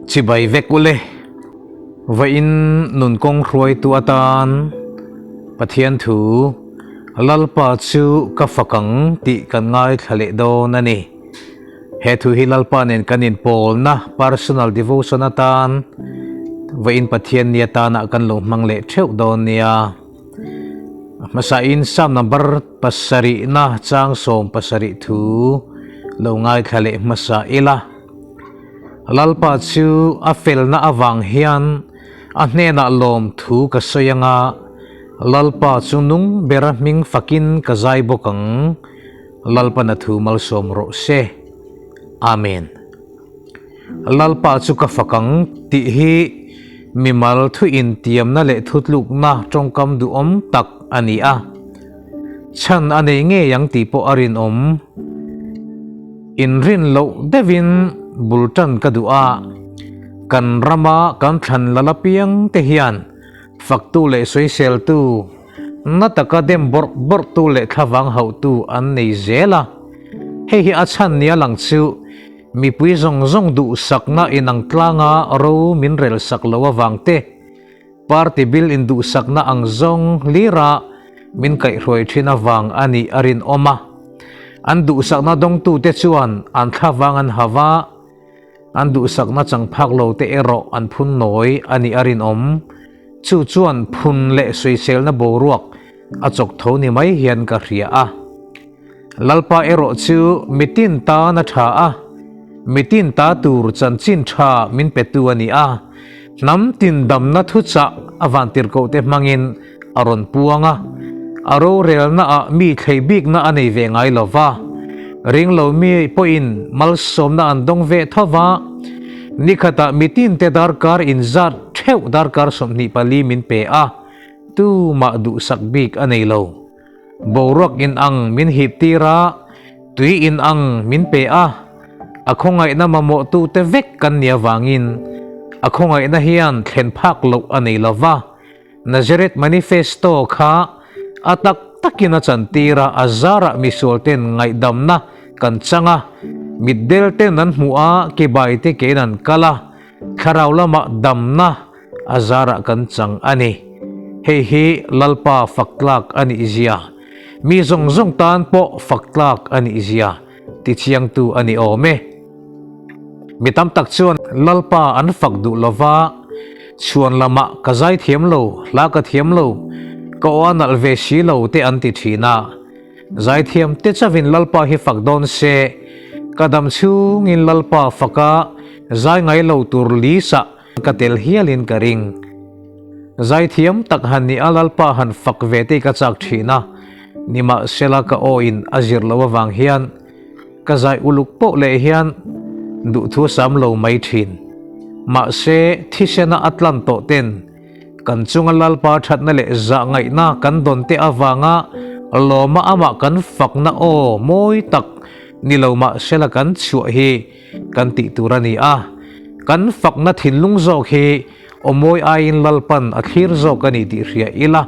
Chibai vek ule. Vawiin nun kawng hruaitu atan Pathian thu Lalpa chu ka fak ang tih kan ngaithla leh dawn a ni. He thu hi Lalpa nen kan inpawlna personal devotion atan vawiin Pathian ni atanah kan lo hmang leh theuh dawn nia. Hmasain Psalm number pasarihna chang 70 thu lo ngaithla leh hmasa ila. Lalpa chu a felna avang hian a hnenah lawm thu ka sawi anga, Lalpa chu nung bera hming fakin ka zai bawk ang. Lalpana thu malsawm rawh se. Amen. Lalpa chu ka fak ang tih hi mimal thu intiamna leh thutlukna tawngkam duhawm tak a ni a. Chhan a nei ngei ang tih pawh a rinawm. Inrin loh deuhin bul tan ka duh a, kan rama kan thlan lal apiang te hian faktu leh sawiseltu, na taka dem bawrh bawrhtu leh thlavang hauhtu an nei zel a. Hei hi a chhan nia lang chu Mipui zawng zawng duhsakna inang tlanga ro min relsak lo avang te, party bil induhsakna ang zawng hlira min kaihhruai thin avang a nih a rinawm a. An duhsakna dawngtute chuan an thlavang an ha va, an duhsakna chang phak lo te erawh an phun nawi a nih a rinawm. Chu chuan phun leh sawiselna boruak a chawk tho ni mai hian ka hria a. Lalpa erawh chu mitin tan a tha a, mitin ta tur chanchin tha min petu a ni a, hnam tin damna thuchah a vantirhkohte hmangin a rawn puang a, a rorelnaah mi thlei bikna a nei ve ngai lo va, ringlo mi pawhin malsawmna an dawng ve tho va, nikhatah mitinte darkar inzat theuh darkar 24 min pe a, tumah duhsak bik a nei lo. Boruak in ang min hip tir a, tui in ang min pe a, a khawngaihna mamawhtute vek kan nih avangin a khawngaihna hian thlen phak loh a nei lo va. Nazareth Manifesto kha a tak takin a chantir a, a zarah misualten ngaihdamna kan chang a, mitdelten an hmuh a, kebaite kein an kal a, thlarau lamah damna a zarah kan chang a ni. Hei hi Lalpa fak tlak a nih zia, mi zawng zawng tan pawh fak tlak a nih zia tichiangtu a ni awm e. Mi tam tak chuan Lalpa an fak duh lova, chhuan lamah ka zai thiam lo, hla ka thiam lo, ka aw a nalh ve si lo te an ti thin a. Zaithiam te chauhin Lalpa hi fak dawn se, ka dam chhungin Lalpa faka zai ngai lo tur lisa Ka tel hialin ka ring. Zaithiam tak han ni a Lalpa han fak ve te ka chak thin a, nimahsela ka aw in a zir lo avang hian ka zai uluk poh leh hian duhthu sam lo mai thin. Mahse thisena a tlan tawh ten kan chunga Lalpa thatna leh zah ngaihna kan dawn te avanga lawma amah kan fakna aw mawi tak ni lo mahsela kan chhuah hi kan tih tur a ni a, kan fakna thinlung zawk hi awmawi aiin Lalpan a thlir zawk a ni tih hria ila,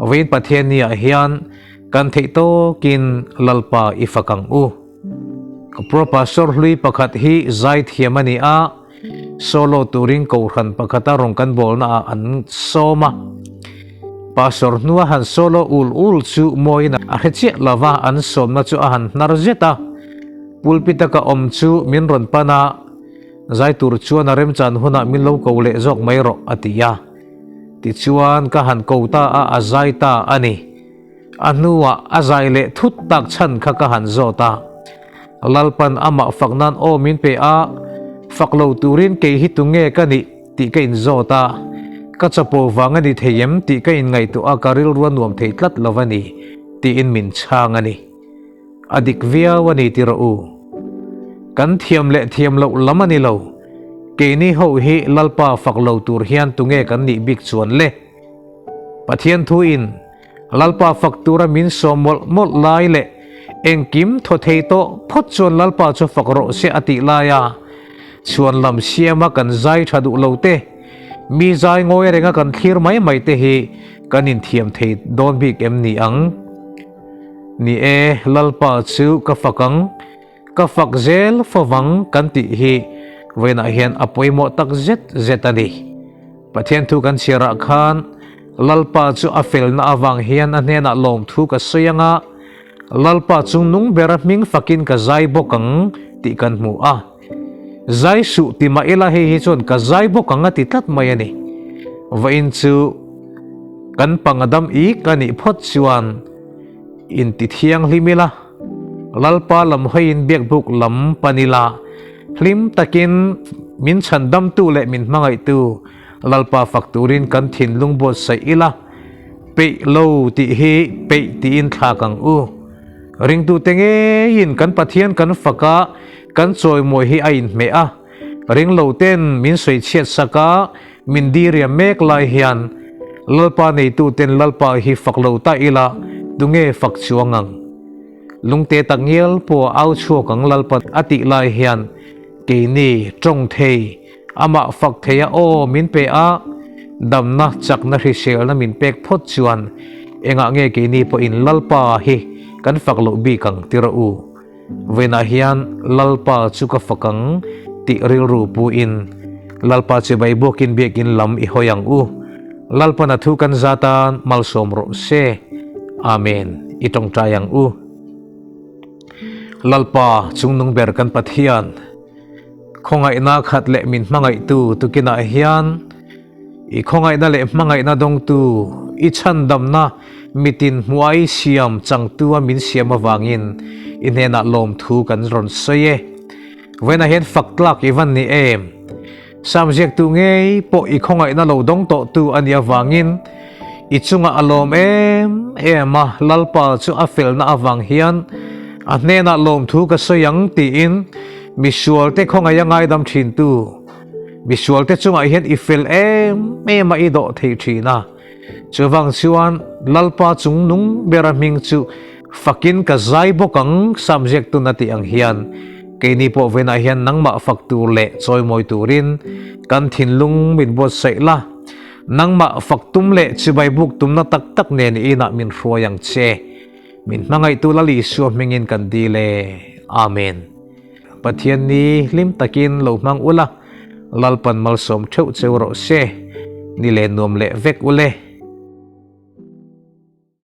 vawiin Pathianniah hian kan theih tawkin Lalpa i fak ang u. Ka Pro Pastor hlui pakhat hi zaithiam a ni a, solo turin kohhran pakhata rawn kan bawlnaah an sawm a. Pastor hnua han solo ul ul chu mawiin a hre chiah lova, an sawmna chu a han hnar zet a. Pulpit a ka awm chu min rawn pan a, zai tur chuan a remchan hunah min lo ko leh zawk mai rawh a ti a. Tichuan ka han ko ta a, a zai ta a ni. A hnuah a zai leh thut tak chhan kha ka han zawt a. Lalpan amah fak nan aw min pe a, fak lo turin kei hi tunge ka nih tih ka inzawt a. Ka chapo vang a ni thei em tih ka inngaihtuah a, ka rilru a nuam thei tlat lo a ni tiin min chhang a ni. A dik viau a ni ti rawh u. Kan thiam leh thiam loh lam a ni lo. Keini ho hi Lalpa fak lo tur hian tunge kan nih bik chuan le? Pathian thuin Lalpa fak tura min sawm mawlh mawlh lai leh engkim thaw thei tawh phawt chuan Lalpa chu fak rawh se a tih laia chhuan lam siama kan zai tha duh lo te, mi zai ngawi renga kan thlir mai mai te hi kan inthiam thei dawn bik em ni ang? Ni e, Lalpa chu ka fak ang, ka fak zel fo vang kan tih hi Vawiinah hian a pawimawh tak zet zet a ni. Pathian thu kan chhiarah khan Lalpa chu a felna avang hian a hnenah lawmthu ka sawi ang a, Lalpa chung nung bera hming fakin ka zai bawk ang tih kan hmu a. Zai suh ti mah ila hei hi chuan ka zai bawk ang a ti tlat mai a ni. Vawiin chu kan pangadam ik a nih phawt chuan inti thianghlim ila, Lalpa lam hawiin biakbuk lam pan ila, hlim takin min chhandamtu leh min hmangaihtu Lalpa fak turin kan thinlung buatsaih ila, peih lo tih hi peih tiin thlak ang u. Ringtute ngeiin kan Pathian kan fak a, kan chawimawi hi a inhmeh a. Ringloten min sawichhiat sak a, min diriam mek lai hian Lalpa neituten Lalpa hi fak lo ta ila, tunge fak chuang ang? Lungte tak ngial pawh a au chhuak ang Lalpa a tih lai hian keini tawng thei Amah fak thei a aw min pe a, damna chakna hriselna min pek phawt chuan engah nge keini pawhin Lalpa hi kan fak loh bik ang ti rawh u. Vawiinah hian Lalpa chu ka fak ang tih rilru puin Lalpa chibai buakin biakin lam i hawi ang u. Lalpan a thu kan zat a malsawm rawh se. Amen. I tawngtai ang u. Lalpa chungnung ber kan Pathian. Khawngaihna khat leh min hmangaihtu tukinah hian i khawngaihna leh hmangaihna dawngtu i chhandamna mitin hmuai siam changtua min siam avangin i hnenah lawmthu kan rawn sawi e. Vawiinah hian fak tlak i van ni em? Sam ziaktu ngei pawh i khawngaihna lo dawng tawhtu a nih avangin i chungah a lawm em em a, Lalpa chu a felna avang hian a hnenah lawmthu ka sawi ang tiin misualte khawngaiha ngaidam thintu misualte chungah hian i fel em em a i dawh thei thin a. Chuvang chuan Lalpa chung nung bera hming chu fakin ka zai bawk ang Sam ziaktun a tih ang hian keini pawh venah hian nangmah fak tur leh chawimawi turin kan thinlung min buatsaih la. Nangmah fak tum leh chibai buk tumna tak tak nen i inah min hruai ang che. Min hmangaihtu Lal Isua hmingin kan dil e. Amen. Pathian ni hlim takin lo hmang ula, Lalpan malsawm theuh cheu rawh se. Ni leh nuam leh vek ule.